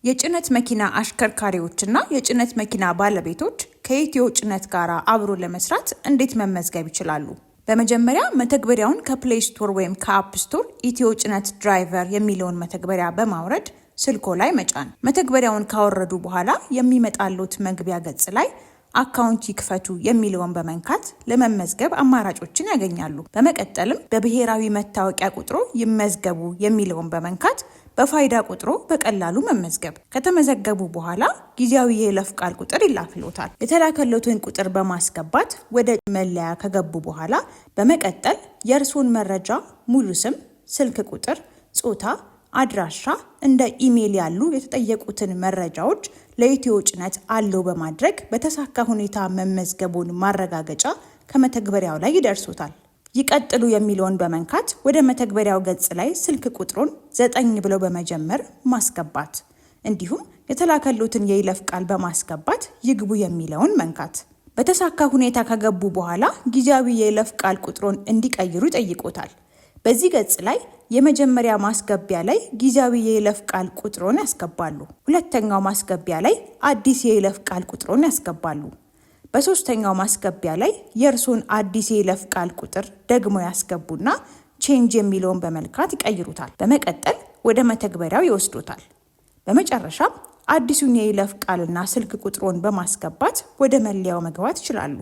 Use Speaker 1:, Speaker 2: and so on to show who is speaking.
Speaker 1: የጭነት መኪና አሽከርካሪዎችና የጭነት መኪና ባለቤቶች ከኢትዮ ጭነት ጋር አብሮ ለመስራት እንዴት መመዝገብ ይችላሉ? በመጀመሪያ መተግበሪያውን ከ Play Store ወይም ከ App Store ኢትዮ ጭነት Driver የሚለውን መተግበሪያ በማውረድ ስልኮ ላይ መጫን። መተግበሪያውን ካወረዱ በኋላ የሚመጣሎት መግቢያ ገጽ ላይ account ይክፈቱ የሚለውን በመንካት ለመመዝገብ አማራጮችን ያገኛሉ። በመቀጠልም በብሔራዊ መታወቂያ ቁጥሮ ይመዝገቡ የሚለውን በመንካት በፋይዳ ቁጥሮ በቀላሉ መመዝገብ። ከተመዘገቡ በኋላ ጊዜያዊ የይለፍ ቃል ቁጥር ይላክሎታል። የተላከሎትን ቁጥር በማስገባት ወደ መለያ ከገቡ በኋላ በመቀጠል የእርስዎን መረጃ ሙሉ ስም፣ ስልክ ቁጥር፣ ጾታ፣ አድራሻ፣ እንደ ኢሜይል ያሉ የተጠየቁትን መረጃዎች ለኢትዮ ጭነት allow በማድረግ በተሳካ ሁኔታ መመዝገቡን ማረጋገጫ ከመተግበሪያው ላይ ይደርሶታል። ይቀጥሉ የሚለውን በመንካት ወደ መተግበሪያው ገጽ ላይ ስልክ ቁጥሩን 9 ብለው በመጀመር ማስገባት፣ እንዲሁም የተላከሎትን የይለፍ ቃል በማስገባት ይግቡ የሚለውን መንካት። በተሳካ ሁኔታ ከገቡ በኋላ ጊዜያዊ የይለፍ ቃል ቁጥሩን እንዲቀይሩ ይጠይቆታል። በዚህ ገጽ ላይ የመጀመሪያ ማስገቢያ ላይ ጊዜያዊ የይለፍ ቃል ቁጥሮን ያስገባሉ። ሁለተኛው ማስገቢያ ላይ አዲስ የይለፍ ቃል ቁጥሮን ያስገባሉ። በሶስተኛው ማስገቢያ ላይ የእርሶን አዲስ የይለፍ ቃል ቁጥር ደግሞ ያስገቡና change የሚለውን በመንካት ይቀይሩታል። በመቀጠል ወደ መተግበሪያው ይወስዶታል። በመጨረሻም አዲሱን የይለፍ ቃልና ስልክ ቁጥሮን በማስገባት ወደ መለያው መግባት ይችላሉ።